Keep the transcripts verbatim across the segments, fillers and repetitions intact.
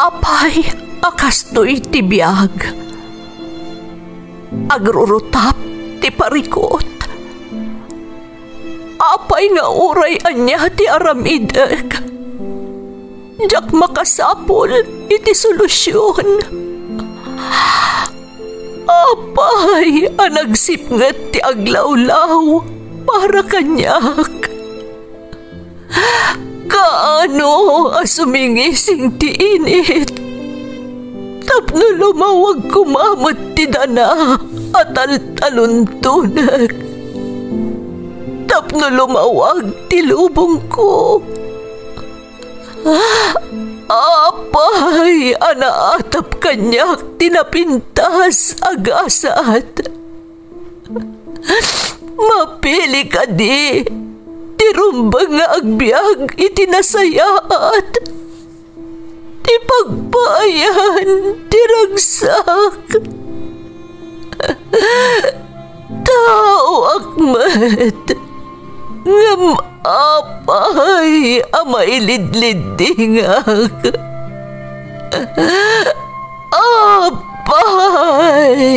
Apay a kastoy ti biag? Agrurutap ti parikut. Apay nga uray ania ti aramidek, diak makasapul iti solusion. Apay a nagsipnget ti aglawlaw para kaniak? Kaano a sumingising ti init tapno lumawag koma met ti dana a taltaluntonek, tapno lumawag ti lubongko? Apay a naatap kaniak ti napintas a gasat? Mapili kadi ti rumbeng nga agbiag iti nasayaat, ti pagpaayan ti ragsak? Taoak met, ngem apay a mailidliddingak? Apay!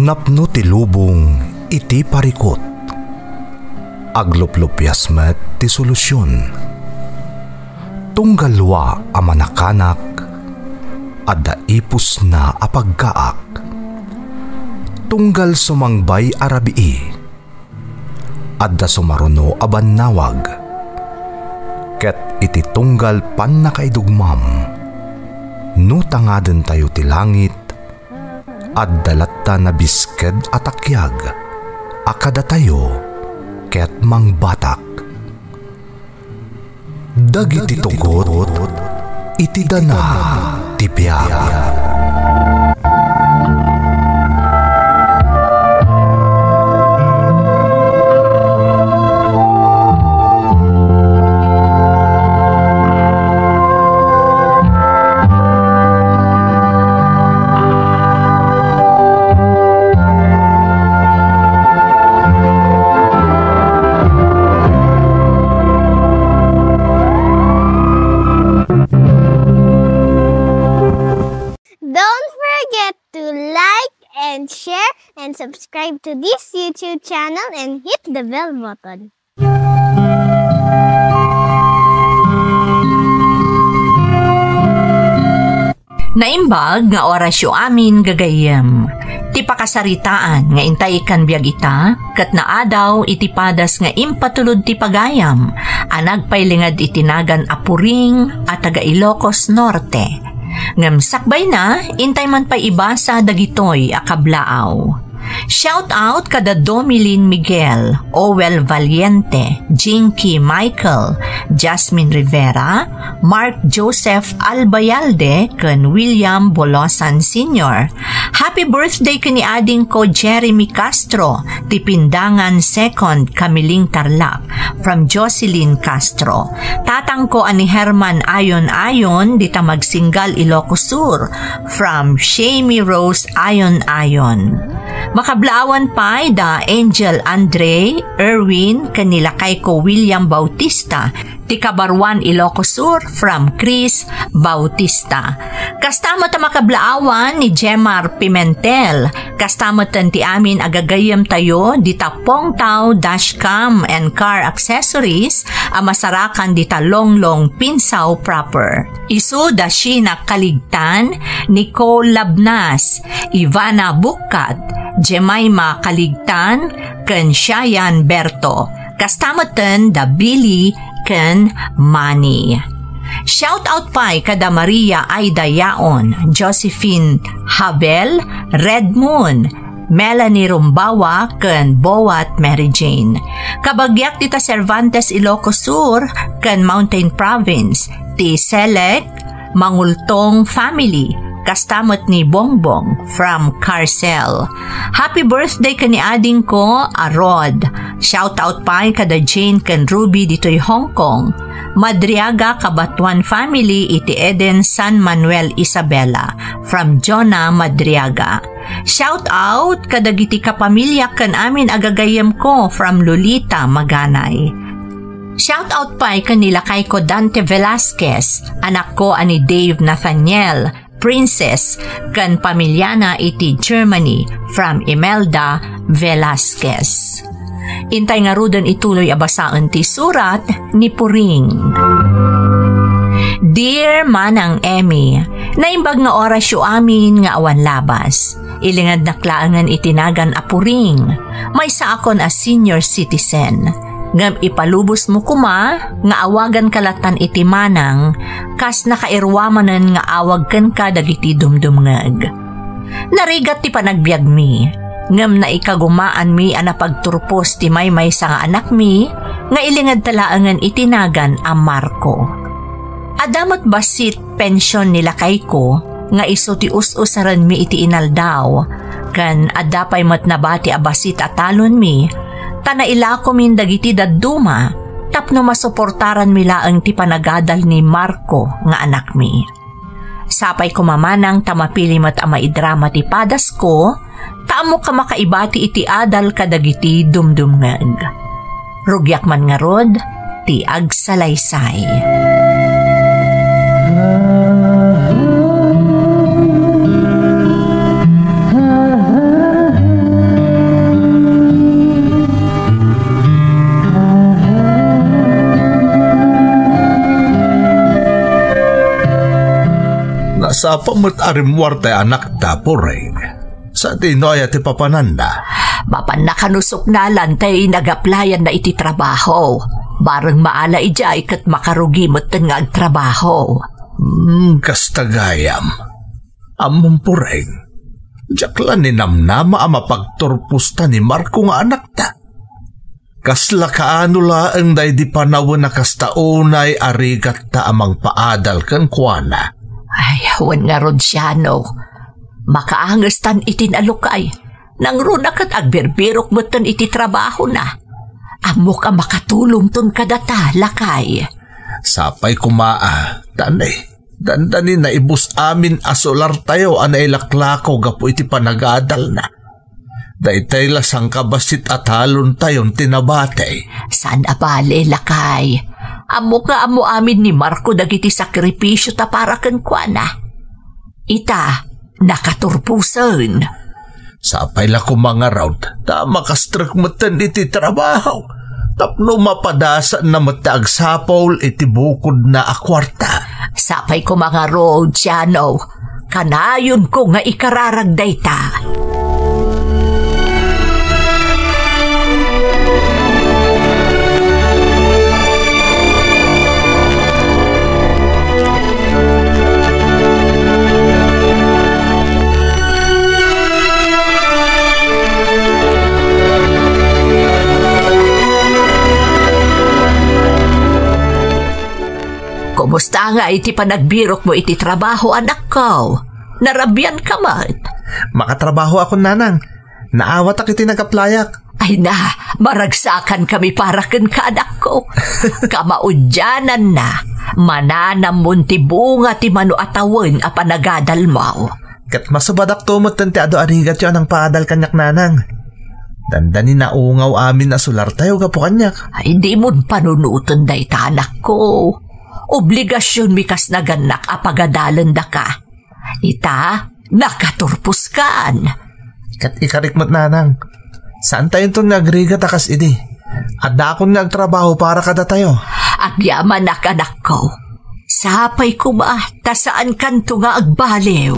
Napno ti lubong iti parikut. Agluplupias met ti solusion. Tunggal lua a manakanak, adda ipusna a pagkaak. Tunggal sumangbay a rabii, adda sumaruno a bannawag. Ket iti tunggal pannakaidugmam, no tangadentayo ti langit, adda latta nabisked a takiag a kadatayo ket mangbatak. Dagiti tugot iti dana ti biag. Don't forget to like and share and subscribe to this YouTube channel and hit the bell button. Naimbag nga orasyo amin, gagayyem. Ti pakasaritaan nga intay ikkan biag ita, ket naadaw iti padas nga impatulod ti pagayam a nagpailinged iti nagan a Puring a taga Ilocos Norte. Ngem sakbayna, intay man pay ibasa dagitoy a kablaaw. Shout out kada Domilin Miguel, Owel Valiente, Jinky Michael, Jasmine Rivera, Mark Joseph Albayalde, ken William Bolosan Senior. Happy birthday ken ni adingko Jeremy Castro, ti Pindangan Second, Kamiling, Tarlac, from Jocelyn Castro. Tatangko a ni Herman Ayon Ayon, dita Magsingal, Ilocos Sur, from Shamie Rose Ayon Ayon. Makablaawan pay da Angel Andre, Erwin, ken ni lakayko William Bautista, ti Cabaruan, Ilocos Sur, from Chris Bautista. Kasta met a makablaawan ni Jemar Pimentel, kasta metten ti amin a gagayyemtayo dita Pongtao Dashcam and Car Accessories a masarakan dita Longlong, Pinsao proper. Isu da Sheena Kaligtan, Nicole Labnas, Ivana Bukkat, Jemima Kaligtan, ken Shayan Berto. Kasta metten da Billy ken Manny. Shout out pay kada Maria Aida Yaon, Josephine Habel, Red Moon, Melanie Rumbawa, ken Boat Mary Jane. Kabagiak dita Cervantes, Ilocos Sur, ken Mountain Province, ti Selek Mangultong family, kasta met ni Bongbong from Carcel. Happy birthday ken ni adingko a Rod. Shout out pay kada Jane ken Ruby ditoy Hong Kong. Madriaga Kabatuan family iti Eden, San Manuel, Isabela, from Jonah Madriaga. Shout out kadagiti kapamilyak ken amin a gagayyemko from Lolita, Maganay. Shout out pay ken ni lakayko Dante Velasquez, anakko a ni Dave Nathaniel, Princess, ken pamilyana iti Germany from Imelda Velasquez. Intay ngaruden ituloy a basaen ti surat ni Puring. Dear Manang Emmy, naimbag nga orasyo amin nga awan labas. Ilingednak laengen iti nagan a Puring. Maysaakon a senior citizen. Ngem ipalubosmo koma nga awaganka lattan iti manang kas nakairuamanen nga awag kenka dagiti dumdumngeg. Narigat ti panagbiagmi, ngem naikagumaanmi a napagturpos ti maymaysa nga anakmi nga ilingedta laengen iti nagan a Marco. Adda met bassit pension ni lakayko nga isu ti us-usarenmi iti inaldaw, ken adda pay met nabati a bassit a talonmi, ta nailakomin dagiti dadduma tapno masuportaranmi laeng ti panagadal ni Marco nga anakmi. Sapay koma manang ta mapili met a maidrama ti padasko, ta ammok a makaibati iti adal kadagiti dumdumngeg. Rugiak man ngarud ti agsalaysay. Nasapa met a rimmuar tay anakta, Puring. Sa dino aya ti papananda? Mapanna kano suknalan tay nagaplayanna iti trabaho. Bareng maala idiay ket makarugi metten nga agtrabaho. Hmm, kasta gayam. Ammom, Puring, diak la ninamnama a mapagturposta ni Marco nga anakta. Kasla kaano laeng daydi panawen a kasta unay a rigatta a mangpaadal kenkuana? Ay, wen ngarud, Siano. Makaangestan iti nalukay. Nangruna ket agbirbirok metten iti trabahona. Ammok a makatulongton kadata, lakay. Sapay koma a, ta ne, dandani naibus amin a solartayo a nailaklako gapu iti panagadalna. Daytay la sangkabassit a talontayon ti nabati. Saan a bale, lakay. Ammok nga ammo amin ni Marco dagiti sakripisio ta para kenkuana. Ita, nakaturposen. Sapay la koma ngarud, ta makastrek metten iti trabaho. Tapno mapadasanna met ti agsapul iti bukodna a kuarta. Sapay koma ngarud, Siano. Kanayonko nga ikararag dayta. Kumusta nga iti panagbirokmo iti trabaho, anakko? Narabianka met? Makatrabahoakon, nanang. Naawatak iti nagaplayak. Ay na, maragsakankami para kenka, anakko. Kamaudiananna, mananamon ti bunga ti mano a tawen a panagadalmo. Ket masubadakto metten ti adu a rigatyo a nangpaadal kaniak, nanang. Dandani naungaw amin a solartayo gapu kaniak. Ay, dimon panunoten dayta, anakko. Obligasionmi kas nagannak a pagadalendaka. Ita, nakaturposkan. Ket ikarik met, nanang. Saantayonton nga agrigat a kas idi. Addakon nga agtrabaho para kadatayo. Agyamanak, anakko. Sapay koma, ta saankanto nga agbaliw.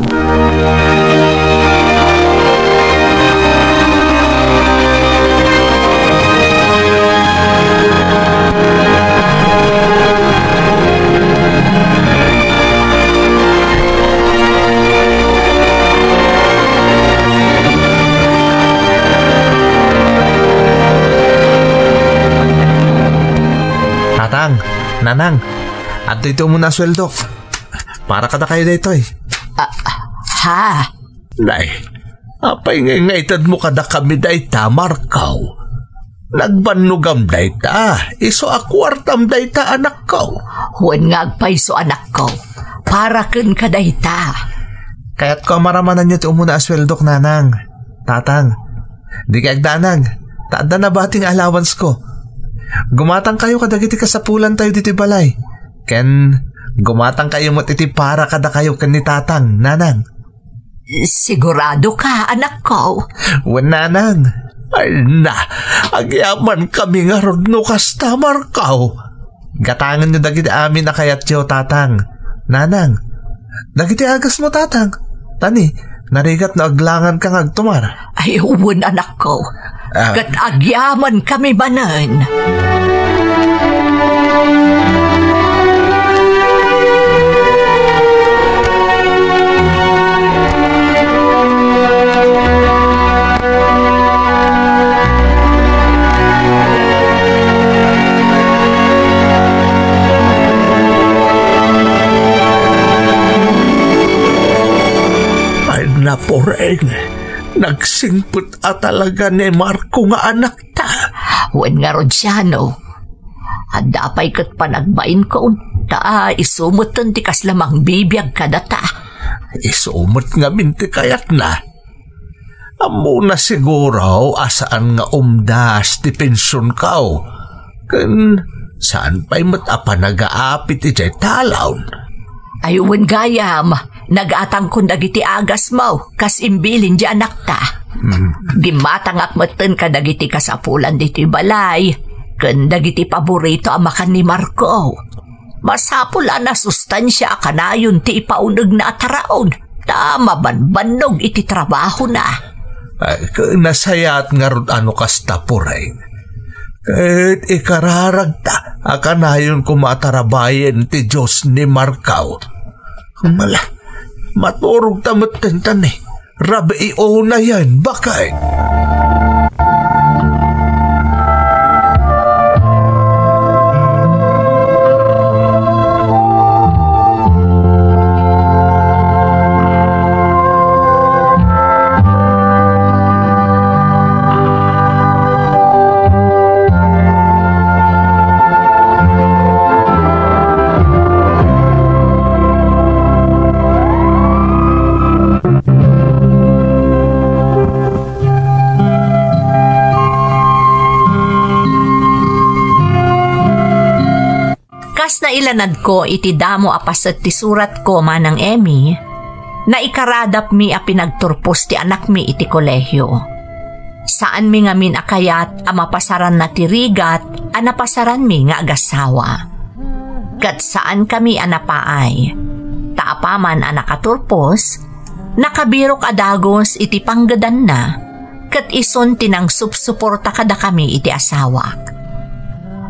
Tatang, nanang, adtoy ti umuna a sueldok. Para kadakayo daytoy. Ah, ha? Nay, apay nga ingaytedmo kadakami dayta, Marco? Nagbannogam dayta, isu a kuartam dayta, anakko. Wen nga agpayso, anakko. Para kenka dayta. Kayatko a maramananyo ti umuna a sueldok, nanang, tatang. Dikay agdanag, ta adda nabati nga allowance ko. Gumatangkayo kadagiti kasapulantayo ditoy balay. Ken gumatangkayo met iti para kadakayo ken ni tatang, nanang. Sigurado ka, anakko? Wen, nanang. Ay na, agyaman kami ngarud no kasta, Marco. Gatangenyo dagiti amin a kayatyo, tatang, nanang. Dagiti agasmo, tatang. Tani, narigat no aglangan ka nga agtumar. Ay, wen, anakko. Ah. Ket agyaman kami manen. Ay, naporeng. Nagsingpet a talaga ni Marco nga anakta. Wen ngarud, Ciano. Adda pay ket panagbainko, ta isu metten ti kasla mangbibiag kadata. Isu met ngamin ti kayatna. Ammona siguro a saan nga umdas ti pensionko. Ken saan pay met a panagaapit idiay talon. Ay, wen gayam, nagatangkon dagiti agasmo, kas imbilin di anakta. Hmm. Gimmatangak metten kadagiti kasapulan ditoy balay, ken dagiti paborito a makan ni Marco. Masapul a nasustansia a kanayon ti ipaunegna a taraon, ta mabanbannog iti trabahona. Ay, ket nasayaat ngarud a no kasta, Poreng. Ket ikararagta a kanayon koma a tarabayen ti Dios ni Marco. Mala, maturogta metten ta ni rabii unayen, baket. Kas nailanadko iti damo a paset ti suratko, Manang Emmy, naikaradapmi a pinagturpos ti anakmi iti kolehio. Saanmi ngamin a kayat a mapasaranna ti rigat a napasaranmi nga agasawa. Ket saankami a napaay, ta apaman a nakaturpos, nakabirok a dagus iti panggedanna, ket isun ti nangsupsuporta kadakami iti asawak.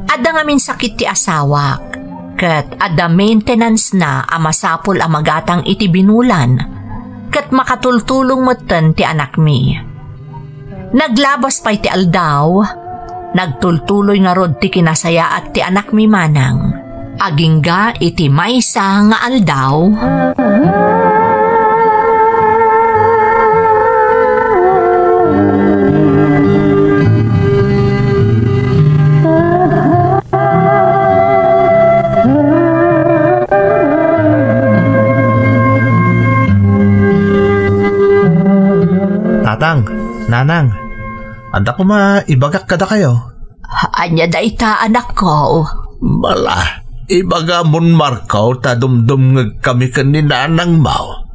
Adda ngamin sakit ti asawak, ket adda maintenance-na a masapul a magatang iti binulan, ket makatultulong metten ti anakmi. Naglabas pay ti aldaw, nagtultuloy ngarud ti kinasayaat ti anakmi manang. Agingga iti maysa nga aldaw. Tatang, nanang, adda koma ibagak kadakayo. Ania dayta, anakko? Bala, ibagamon, Marco, ta dumdumngegkami ken ni nanangmo.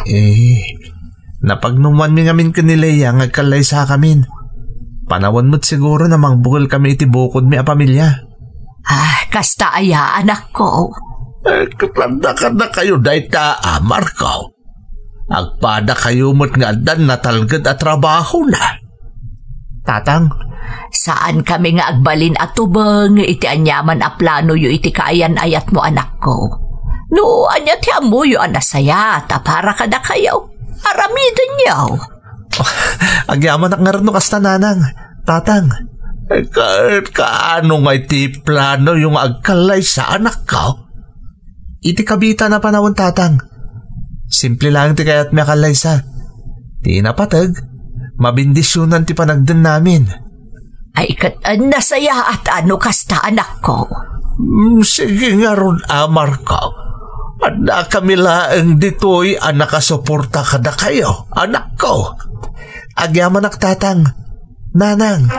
Eh, napagnumoanmi ngamin ken ni Lea nga agkallaysakamin. Panawen met siguro a mangbukelkami iti bukodmi a pamilia. Ah, kasta aya, anakko? Eh, ket adda kadakayo dayta, a, Marco. Agpadakayo met nga addan natalged a trabahona. Tatang, saankami nga agbalin a tubeng iti aniaman a planoyo iti kaayan-ayatmo, anakko. No ania ti ammoyo a nasayaat a para kadakayo, aramidenyo. Agyamanak ngarud no kasta, nanang, tatang. Ka-, kaano ngay ti planoyo nga agkallaysa, anakko? Iti kabiitan a panawen, tatang. Simple laeng ti kayatmi a kallaysa. Ti napateg, mabendisionan ti panagdennamin. Ay, ket nasayaat a no kasta, anakko. Mm, sige ngarud, a, Marco. Addakami laeng ditoy a nakasuporta kadakayo, anakko. Agyamanak, Tatang, Nanang.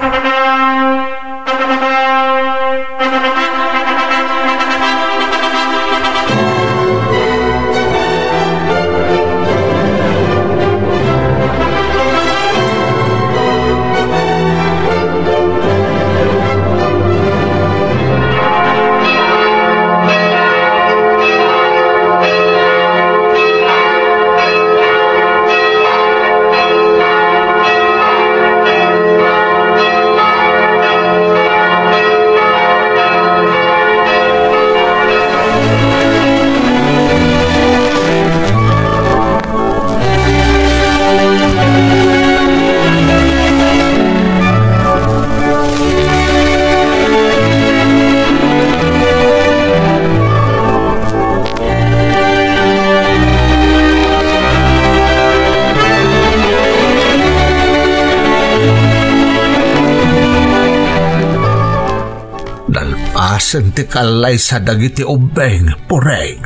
Nalpasen ti kallaysa dagiti ubbing, Pureng.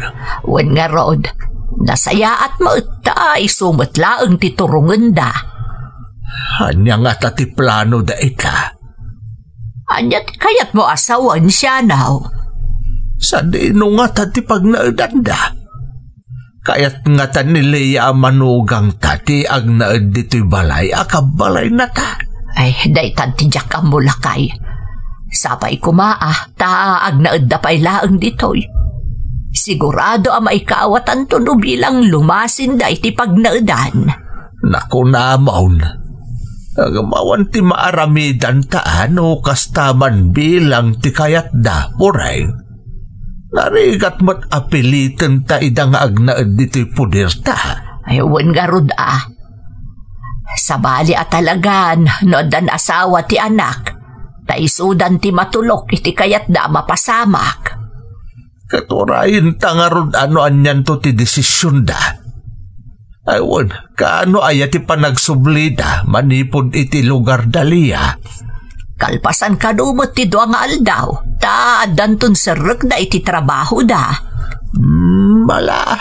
Wen ngarud, nasayaat met ta isu met laeng ti turongenda. Ania ngata ti plano dayta? Ania ti kayatmo a sawen, Sianaw? Sadino ngata ti pagnaedanda? Kayat ngata ni Lea a manugangta ti agnaed ditoy balay a kabbalaynata? Ay, daytan ti diak ammo, lakay. Sapay koma a, ta agnaedda pay laeng ditoy. Sigurado a maikaawatanto no bilang lumasinda iti pagnaedan. Nakunamon, agmawan ti maaramidanta a no kasta man bilang ti kayatda, Pureng. Narigat met a pilitenta ida nga agnaed ditoy puderta. Ay, wen ngarud a. Sabali a talagan no addan asawa ti anak, ta isudan ti matulok iti kayatda a mapasamak. Ket urayenta ngarud a no anianto ti desisionda. Ay wen, kaano aya ti panagsublida manipud iti lugar da Lea? Kalpasan kano met ti dua nga aldaw, ta addanton serrekda iti trabahoda. Hmm, ala,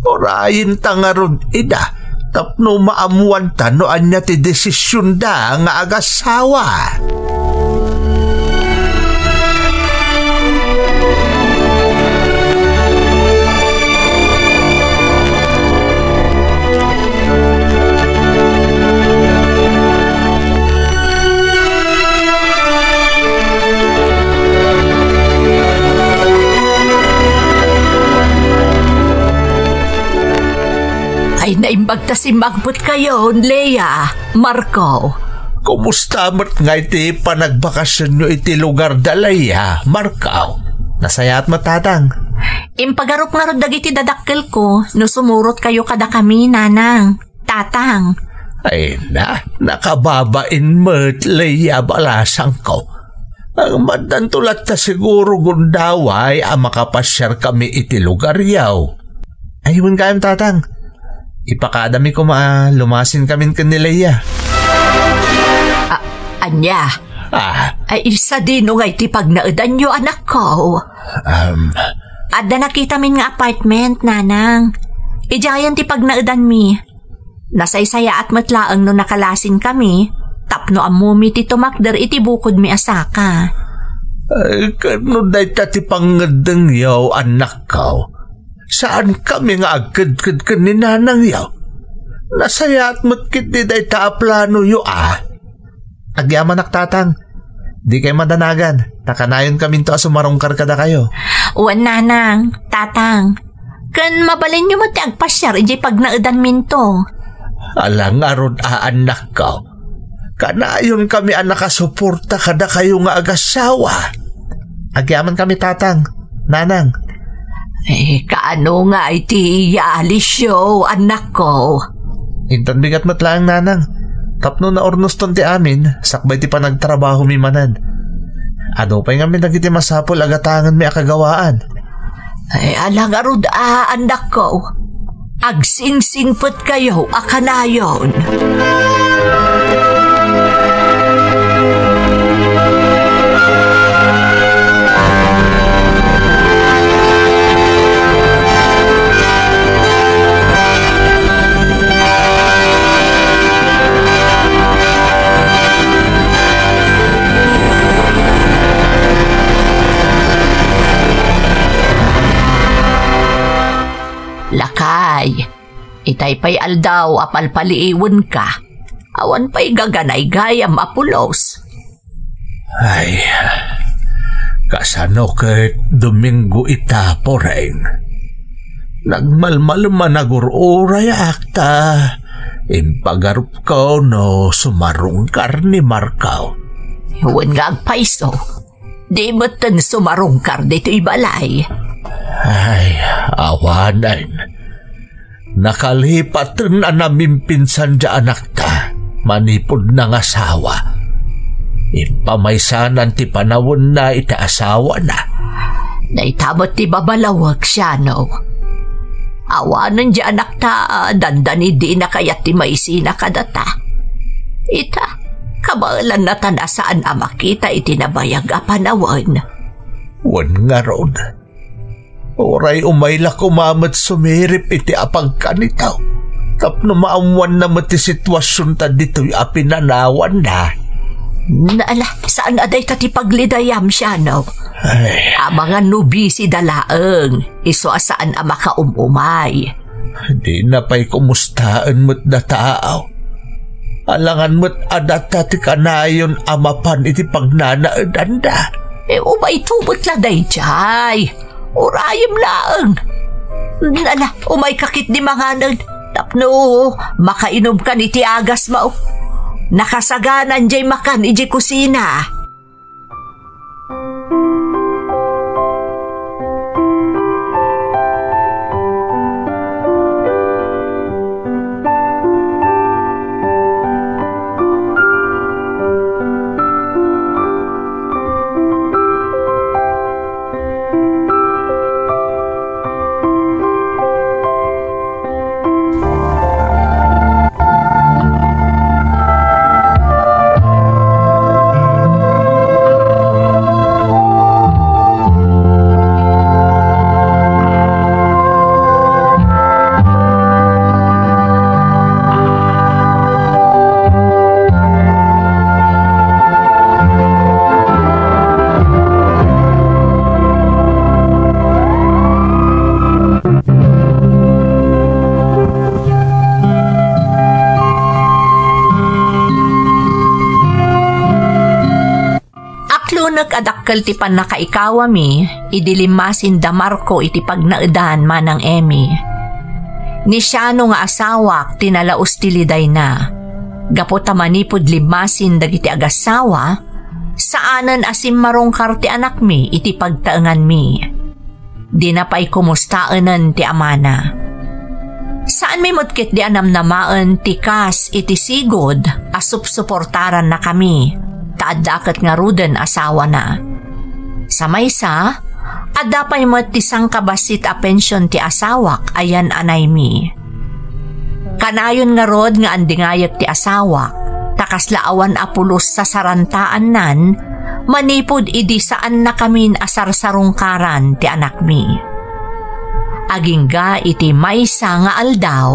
urayenta ngarud ida, tapno maammuanta no ania ti desisionda nga agasawa. Ay, naimbag ta simmangpet kayon, Lea, Marco. Kumusta met ngay ti panagbakasionyo iti lugar da Lea, Marco? Nasayaat met, Tatang. Impagarup ngarud dagiti dadakkelko no sumurotkayo kadakami, Nanang, Tatang. Ay na, nakababain met, Lea, balasangko. Agmaddanto latta siguro gundaway a makapasiarkami iti lugaryo. Ay, wen gayam, Tatang. Ipakadami koma a lumasinkamin ken ni Lea. A-, ania? Ah. Ay, sadino ngay ti pagnaedanyo, anakko? Um. Adda nakitamin nga apartment, Nanang. Idiayen ti pagnaedanmi. Nasaysayaat met laeng no nakalasinkami, tapno ammomi ti tumakder iti bukodmi a saka. Ay, ket no dayta ti pangngeddengyo, annakko, saankami nga agkedked ken ni nanangyo. Nasayaat met ketdi dayta a planoyo a. Agyamanak, Tatang. Dikay madanagan, ta kanayonkaminto a sumarungkar kadakayo. Wen, Nanang, Tatang. Ken mabalinyo met ti agpasiar idiay pagnaedanminto. Ala ngarud a, annakko. Kanayonkami a nakasuporta kadakayo nga agasawa. Agyamankami, Tatang, Nanang. Eh, kaano ngay ti iyaalisyo, annakko? Inton bigat met laeng, Nanang. Tapno naurnoston ti amin, sakbay ti panagtrabahomi manen. Adu pay ngamin dagiti masapul a gatangenmi a kagawaan. Ay, ala ngarud a, annakko. Agsingsingpetkayo a kanayon. Lakay, itay pay aldaw a palpaliiwenka. Awan pay gaganaygayam a pulos. Ay, kasano ket Domingo ita, Poreng? Nagmalmalem a nagur-urayak ta impagarupko no sumarungkar ni Marco. Wen nga agpayso, di metten sumarungkar ditoy balay. Ay, awanen. Nakalipaten a namimpinsan ti anakta manipud nangasawa. Impamaysanan ti panawenna iti asawana. Dayta met ti babalawek, Siano. Awanen ti anakta a dandani dina kayat ti maisina kadata. Ita, kabaelanna ta saan a makita iti nabayag a panawen. Wen ngarud, uray umay la koma met sumirip iti apagkanitaw tapno maammoanna met ti situasionta ditoy a pinanawanna. Naala, saan a dayta ti paglidayam, Siano. Ay. Amangan no busy da laeng, isu a saan a makaum-umay. Dina pay kumustaen met data. Alangan met a data ti kanayon a mapan iti pagnanaedanda. E, umayto met la daydiay. Urayem laeng. Ala, umayka ketdi manganen. Tapno makainumkan iti agasmo. Nakasaganan diay makan idiay kusina. Aklonek a dakkel ti pannakaikawami idi limmasin da Marco iti pagnaedan, Manang Emmy. Ni Siano nga asawak ti nalaus ti lidayna. Gapu ta manipud limmasin dagiti agassawa, saanen a simmarungkar ti anakmi iti pagtaenganmi. Dina pay kumustaenen ti amana. Saanmi met ketdi a namnamaen ti kas iti sigud a supsuportarannakami, ta adda ket ngaruden asawana. Sa maysa, adda pay met ti sangkabassit a pension ti asawak a yan-anaymi. Kanayon ngarud nga andingayek ti asawak, ta kasla awan a pulos sasarantaannan, manipud idi saannakamin a sarsarungkaran ti anakmi. Agingga iti maysa nga aldaw.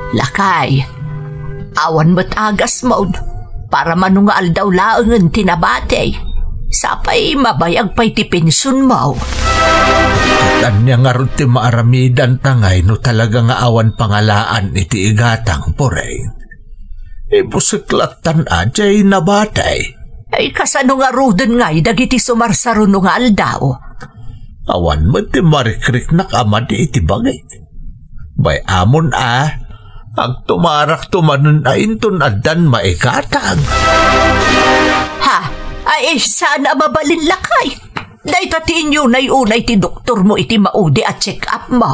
Lakay, awan met agasmo. Para mano nga aldaw laengen ti nabati. Sapay mabayag pay ti pensionmo. Ania ngarud ti maaramidanta ngay no talaga nga awan pangalaan iti igatang, Poreng? Ibusek lattan a diay nabati. Ay, kasano ngaruden ngay dagiti sumarsaruno nga aldaw? Awan met ti marikriknak a madi iti bagik. Bay-amon a, agtumarakto manen a inton addan maigatang. Ha? Ay, saan a mabalin, lakay. Dayta ti inyunay unay ti doktormo iti maudi a check-upmo.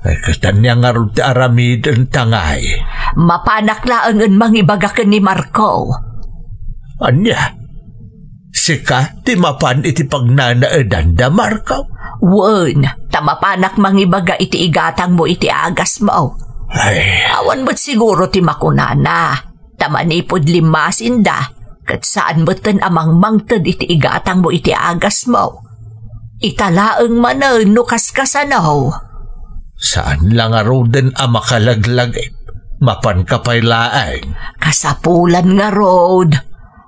Ay, ket ania ngarud ti aramidenta ngay? Mapanak laengen mangibaga ken ni Marco. Ania? Sika ti mapan iti pagnanaedanda, Marco? Wen, ta mapanak mangibaga iti igatangmo iti agasmo. Ay. Awan met siguro ti makunana, ta manipud limmasinda, Ket saan metten a mangmangted iti igatangmo iti agasmo. Ita laeng manen no kaskasano. Saan la ngaruden a makalaglagip? Mapanka pay laeng. Kasapulan ngarud.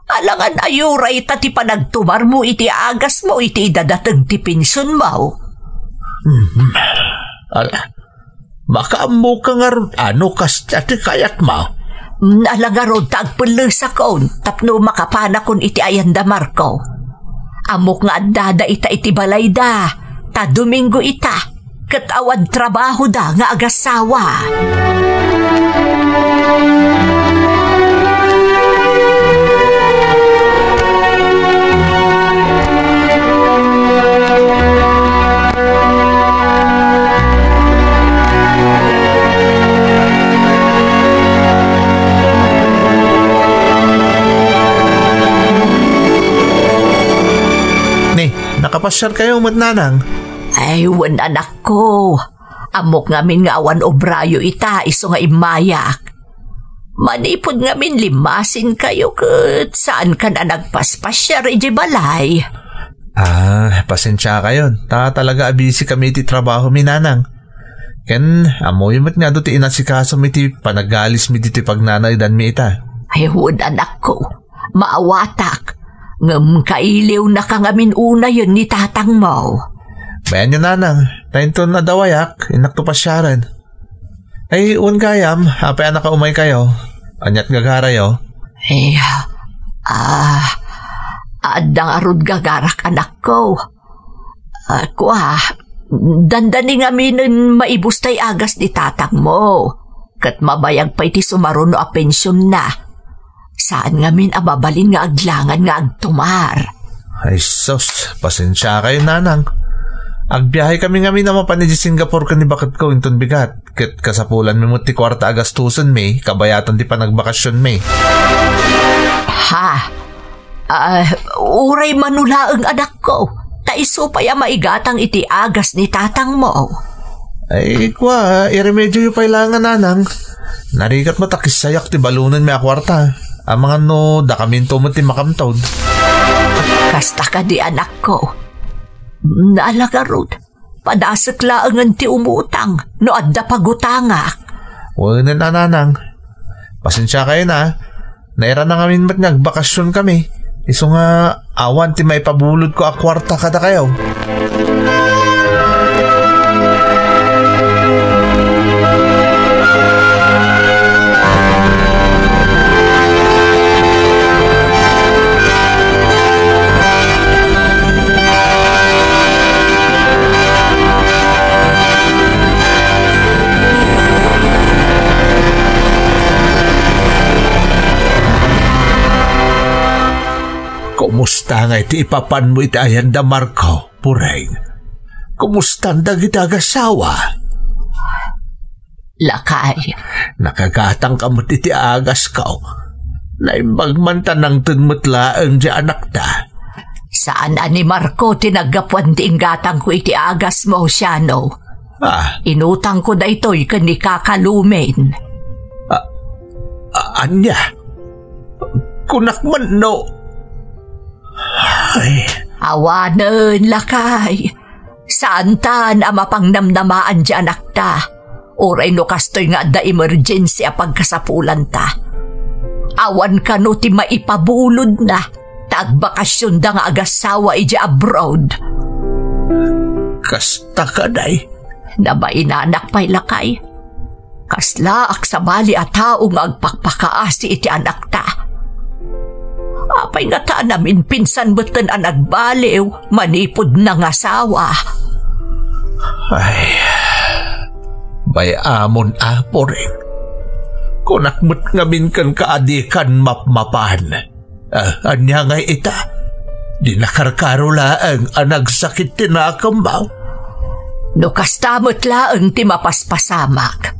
Alangan a uray ta ti panagtumarmo iti agasmo iti idadateng ti pensionmo. Hmm. Ala, makaammoka ngarud a no kasta ti kayatmo. Mm, ala ngarud ta agpellesakon tapno makapanakon iti ayan da Marco. Ammok nga addada ita iti balayda, ta Domingo ita, ket awan trabahoda nga agassawa. Ni, nakapasiarkayo met, nanang? Ay, wen, anakko. Ammok ngamin nga awan obrayo ita isu nga immayak. Manipud ngamin limmasinkayo ket saankan a nagpaspasiar idiay balay. Ah, pasensiakayon. Ta talaga a busy kami iti trabahomi, nanang. Ken ammoyo met nga adu ti inasikasomi iti panagalismi ditoy pagnanaedanmi ita. Ay, wen, anakko. Maawatak. Ngem kailiwnaka ngamin unayen ni tatangmo. Bayanyo, nanang. Ta inton adda wayak, innakto pasiaren. Ay, wen gayam, apay a nakaumaykayo? Ania't gagarayo? Eh, ah, adda ngarud gagarak, anakko. Ah, kua, dandani ngaminen maibus tay agas ni tatangmo. Ket mabayag pay ti sumaruno a pensionna. Saan ngamin a mabalin nga aglangan nga agtumar. Ay sus, pasensiakayo, nanang. Agbiahe kami ngamin a mapan idiay Singapore ken ni baketko inton bigat, ket kasapulanmi met ti kuarta a gastusenmi kabayatan ti panagbakasionmi. Ha? Ah, uray mano laeng, anakko, ta isu pay a maigatang iti agas ni tatangmo. Ay, kua, iremedioyo pay laeng, nanang. Narigat met a kissayak ti balonenmi a kuarta. Amangan no dakaminto met ti makamtod. Kasta kadi, anakko. Ala ngarud, padasek laengen ti umutang no adda pagutangak. Wen a, nanang. Pasensiakayon a. Nairana ngamin met nga agbakasion kami. Isu nga awan ti maipabulodko a kuarta kadakayo. Kumusta ngay ti ipapanmo iti ayan da Marco, Pureng? Kumustan dagiti agassawa? Lakay. Nakagatangka met iti agasko. Naimbag man ta nangted met laeng ti anakta. Saan a ni Marco ti naggapuan ti inggatangko iti agasmo, Siano. Ah. Inutangko daytoy ken ni Kaka Lumen. Ah, ah, ania? Kunak man no. Ay. Awanen, lakay. Saantan a mapangnamnamaan ti anakta. Uray no kastoy nga adda emergency a pagkasapulanta. Awan kano ti maipabulodna, ta agbakasionda nga agassawa idiay abroad. Kasta kadi? Nabainanak pay, lakay. Kaslaak sabali a tao nga agpakpakaasi iti anakta. Apay ngata a naminpinsan metten a nagbaliw manipud nangasawa? Ay, bay-amon, Apo Ring. Kunak met ngamin kenka a dikan mapmapan. Ah, ania ngay ita? Di nakarkaro laeng a nagsakit ti nakemmo. No kasta met laeng ti mapaspasamak.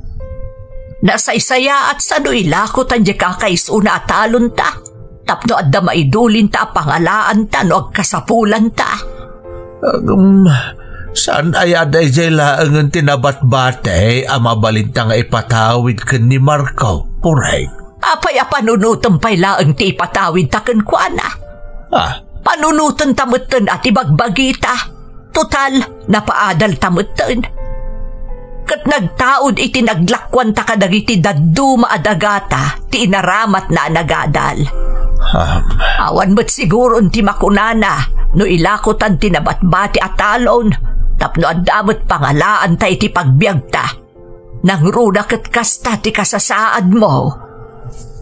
Nasaysayaat sano ilakotan diay kakaisuna a talonta, tapno adda maidulinta a pangalaanta no agkasapulanta. Agum, saan aya daydiay laengen ti nabatbati a mabalinta nga ipatawid ken ni Marco, Pureng? Apay a panunotem pay laeng ti ipatawidta kenkuana? Ah. Panunotenta metten a ti bagbagita. Total, napaadalta metten. Ket nagtaud iti naglakuanta kadagiti dadduma a dagata ti inaramatna a nagadal. Um. Awan met siguron ti makunana no ilakotan ti nabatbati a talon tapno adda met pangalaanta iti pagbiagta. Nangruna ket kasta ti kasasaadmo.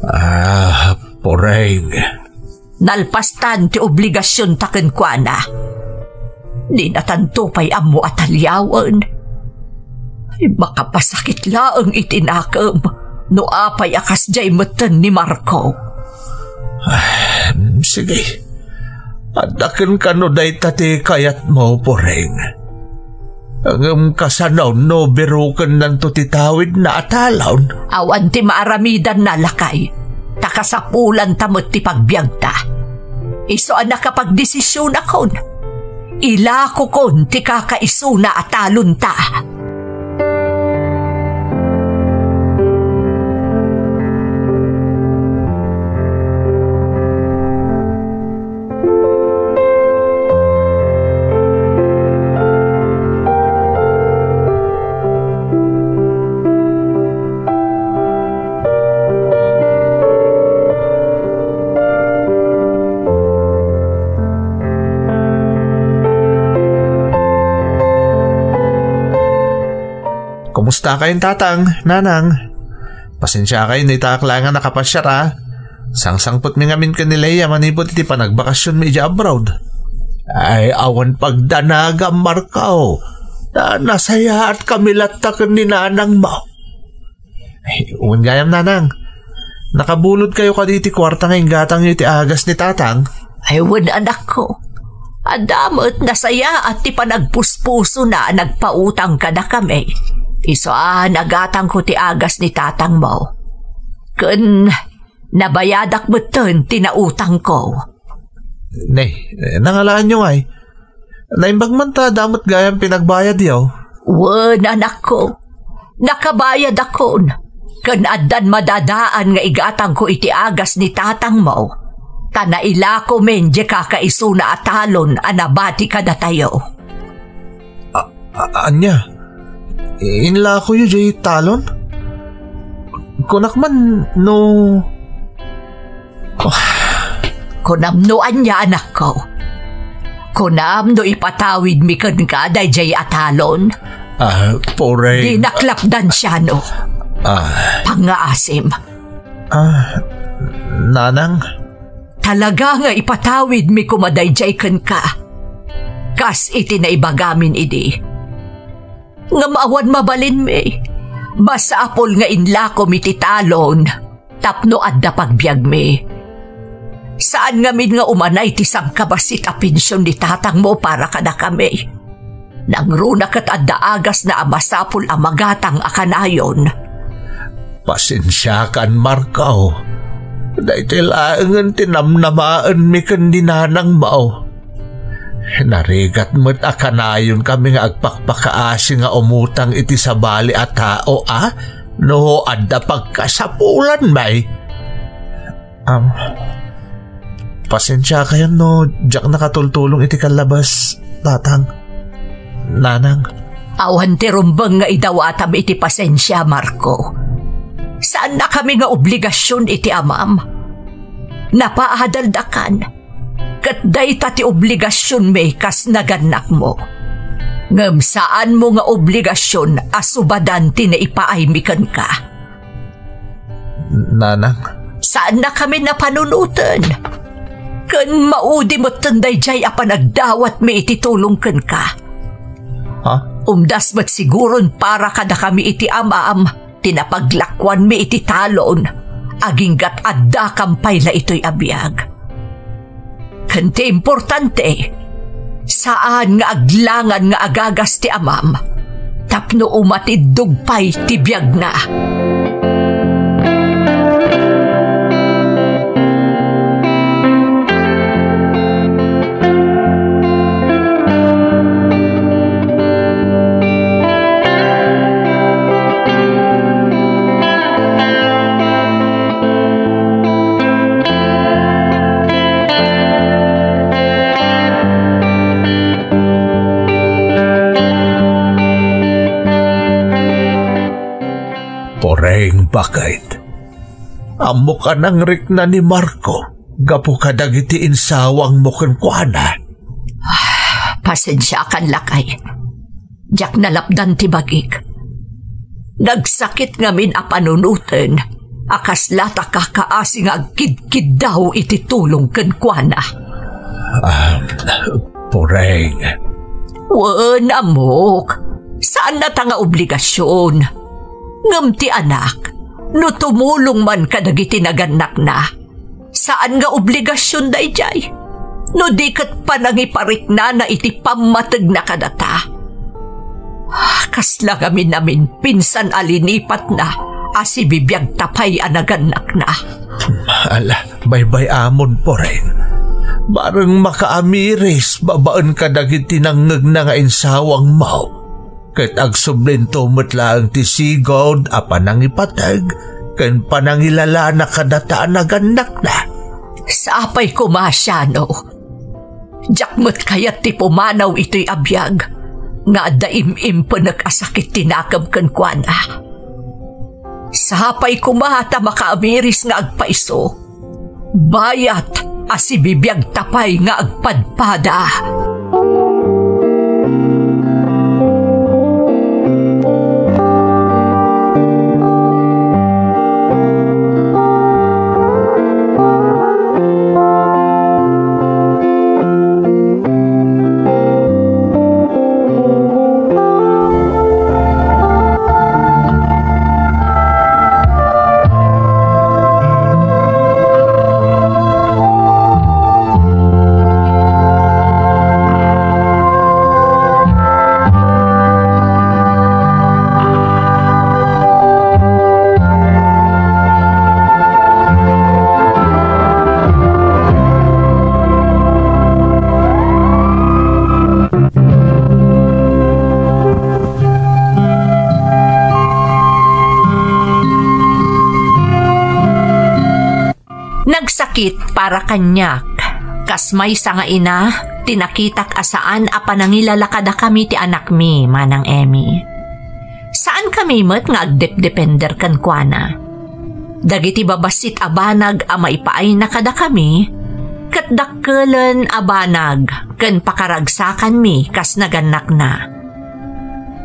Ah, Poreng. Nalpastan ti obligasionta kenkuana. Dinatanto pay ammo a taliawen. Ay, makapasakit laeng iti nakem no apay a kasdiay metten ni Marco. Ah, sige. Adda ken kano dayta ti kayatmo, Poreng. Ngem kasano no birukennanto ti tawidna a talon? Awan ti maaramidanna, lakay. Ta kasapulanta met ti pagbiagta. Isu a nakapagdesisionakon. Ilakokon ti kakaisuna a talonta. Kumusta kayon, Tatang, Nanang? Pasensia kayon, ita ak laeng a nakapasiar, a. Sangsangpetmi ngamin ken ni Lea manipud iti panagbakasionmi idiay abroad. Ay, awan pagdanagam, Marco. Na, nasayaatkami latta ken ni Nanangmo. Ay, wen gayam, Nanang. Nakabulodkayo kadi iti kuarta nga inggatangyo iti agas ni Tatang? Ay, wen, anakko. Adda met nasayaat ti panagpuspusona a nagpautang kadakami. Isu a nagatangko ti agas ni Tatangmo. Ken nabayadak metten ti nautangko. Ne, nangalaanyo ngay. Naimbag man ta adda met gayam pinagbayadyo. Wen, anakko. Nakabayadakon. Ken addan madadaan nga igatangko iti agas ni Tatangmo. Ta nailakomin diay kakaisuna a talon a nabati kadatayo. A-, a-, ania? Inlakoyo diay talon? Kunak man no... Kunam no ania, anakko? Kunam no ipatawidmi kenka daydiay a talon? Ah, Poreng. Dinak lapdan, Siano. Ah. Pangngaasim. Ah, Nanang? Talaga nga ipatawidmi koma daydiay kenka, kas iti naibagamin idi. Ngem awan mabalinmi. Masapul nga inlakom iti talon tapno adda pagbiagmi. Saan ngamin nga umanay ti sangkabassit a pension ni Tatangmo para kadakami. Nangruna ket adda agasna a masapul a magatang a kanayon. Pasensiakan, Marco. Daytoy laengen ti namnamaenmi ken ni Nanangmo. Narigat met a kanayonkami nga agpakpakaasi nga umutang iti sabali a tao, a, no adda pagkasapulanmi. Am, pasensiakayon no diak nakatultulong iti kallabas, Tatang, Nanang. Awan ti rumbeng nga idawatam iti pasensia, Marco. Saannakami nga obligasion iti amam. Napaadaldakan, ket dayta ti obligasionmi kas nagannakmo. Ngem saanmo nga obligasion a subadan ti naipaaymi kenka. Nanang? Saannakami a panunoten. Ken maudi metten daydiay a panagdawatmi iti tulong kenka. Ha? Umdas met siguron para kadakami iti amam ti napaglakuanmi iti talon, aginggat addakam pay la itoy a biag. Ken ti importante, saan nga aglangan nga agagas ti amam tapno umatiddog pay ti biagna. Poreng, bakit? Ammok a nangrikna ni Marco gapu kadagiti insawangmo kenkuana. Pasensiakan, lakay. Diak nalapdan ti bagik. Nagsakit ngamin a panunoten a kasla ta kakaasi nga agkidkiddaw iti tulong kenkuana. Ah, Poreng. Wen, ammok. Saannata nga obligasion. Ngem ti anak, no tumulong man kadagiti nagannakna, saan nga obligasion daydiay. No di ket panangipariknana iti pammategna kadata. Kasla ngamin a minpinsan a linipatna a sibibiagta pay a nagannakna. Ala, baybay-amon, Poreng. Bareng makaamiris babaen kadagiti nangngegna nga insawangmo. Ket agsublinto met laeng ti sigud a panangipateg ken panangilalana kadata a nagannakna. Sapay koma, Siano. Diak met kayat ti pumanaw itoy a biag nga adda im-impenek a sakit ti nakem kenkuana. Sapay koma ta makaamiris nga agpayso, bayat a sibibiagta pay nga agpadpada. Nagsakit para kaniak, kas maysa nga ina, ti nakitak a saan a panangilala kadakami ti anakmi, Manang Emmy. Saankami met nga agdepdepender kenkuana. Dagiti babassit a banag a maipaayna kadakami, ket dakkelen a banag ken pakaragsakanmi kas nagannakna.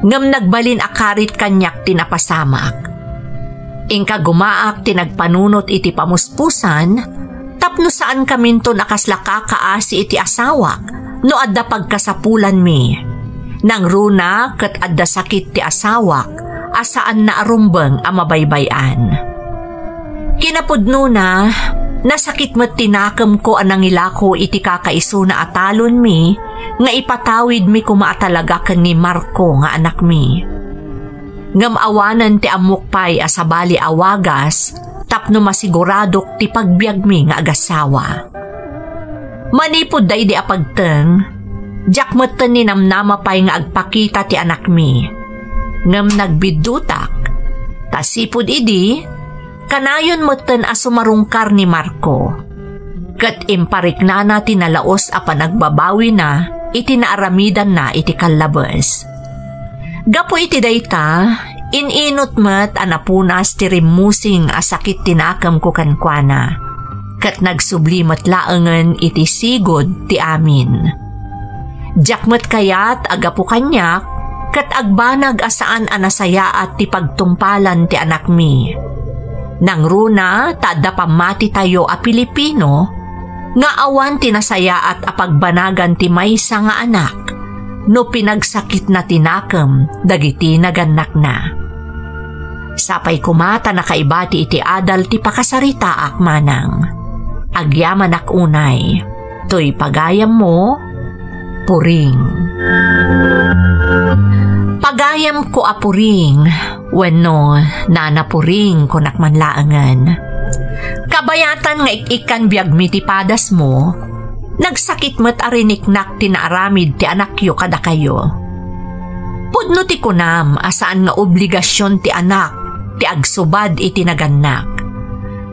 Ngem nagbalin a karit kaniak ti napasamak. Inka gumaak ti nagpanunot iti pamuspusan tapno saankaminton a kasla kakaasi iti asawak no adda pagkasapulanmi. Nangruna ket adda sakit ti asawak a saanna a rumbeng a mabaybay-an. Kinapudnona, nasakit met ti nakemko a nangilako iti kakaisuna a talonmi nga ipatawidmi koma a talaga ken ni Marco nga anakmi. Ngem awanen ti ammok pay a sabali a wagas tapno masiguradok ti pagbiagmi nga agassawa. Manipud daydi a pagteng, diak metten ninamnama pay nga agpakita ti anakmi. Ngem nagbiddutak, ta sipud idi, kanayon metten a sumarungkar ni Marco. Ket impariknana ti nalaus a panagbabawina iti naaramidanna iti kallabes. Gapu iti dayta, in-inut met a napunas ti rimmusing a sakit ti nakemko kenkuana, ket nagsubli met laengen iti sigud ti amin. Diak met kayat a gapu kaniak ket agbanag a saan a nasayaat ti pagtungpalan ti anakmi. Nangruna ta adda pammatitayo a Pilipino nga awan ti nasayaat a pagbanagan ti maysa nga anak no pinagsakitna ti nakem dagiti nagannakna. Sapay koma ta nakaibati iti adal ti pakasaritaak, Manang. Agyamanak unay. Toy pagayammo, Puring. Pagayamko a Puring, wenno Nana Puring, kunak man laengen. Kabayatan nga ik-ikkan biagmi ti padasmo, nagsakit met a riniknak ti naaramid ti anakyo kadakayo. Pudno ti kunam a saan nga obligasion ti anak ti agsubad iti nagannak.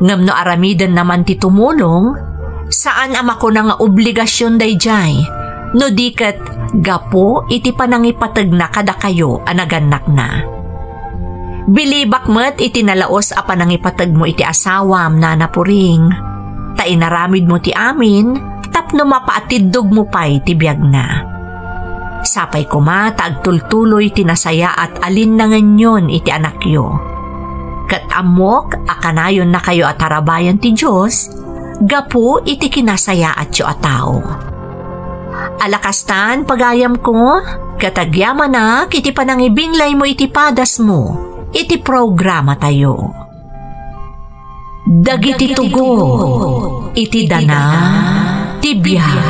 Ngem no aramidenna man ti tumulong, saan a makuna nga obligasion daydiay, no di ket gapu iti panangipategna kadakayo a nagannakna. Bilibak met iti nalaus a panangipategmo iti asawam, Nana Puring. Ta inaramidmo ti amin tapno mapaatiddogmo pay ti biagna. Sapay koma ta agtultuloy ti nasayaat a linnangenyon iti anakyo. Ket ammok a kanayonnakayo a tarabayan ti Dios gapu iti kinasayaatyo a tao. Ala kastan, pagayamko, ket agyamanak iti panangibinglaymo iti padasmo iti programatayo. Dagiti tugot iti dana ti biag.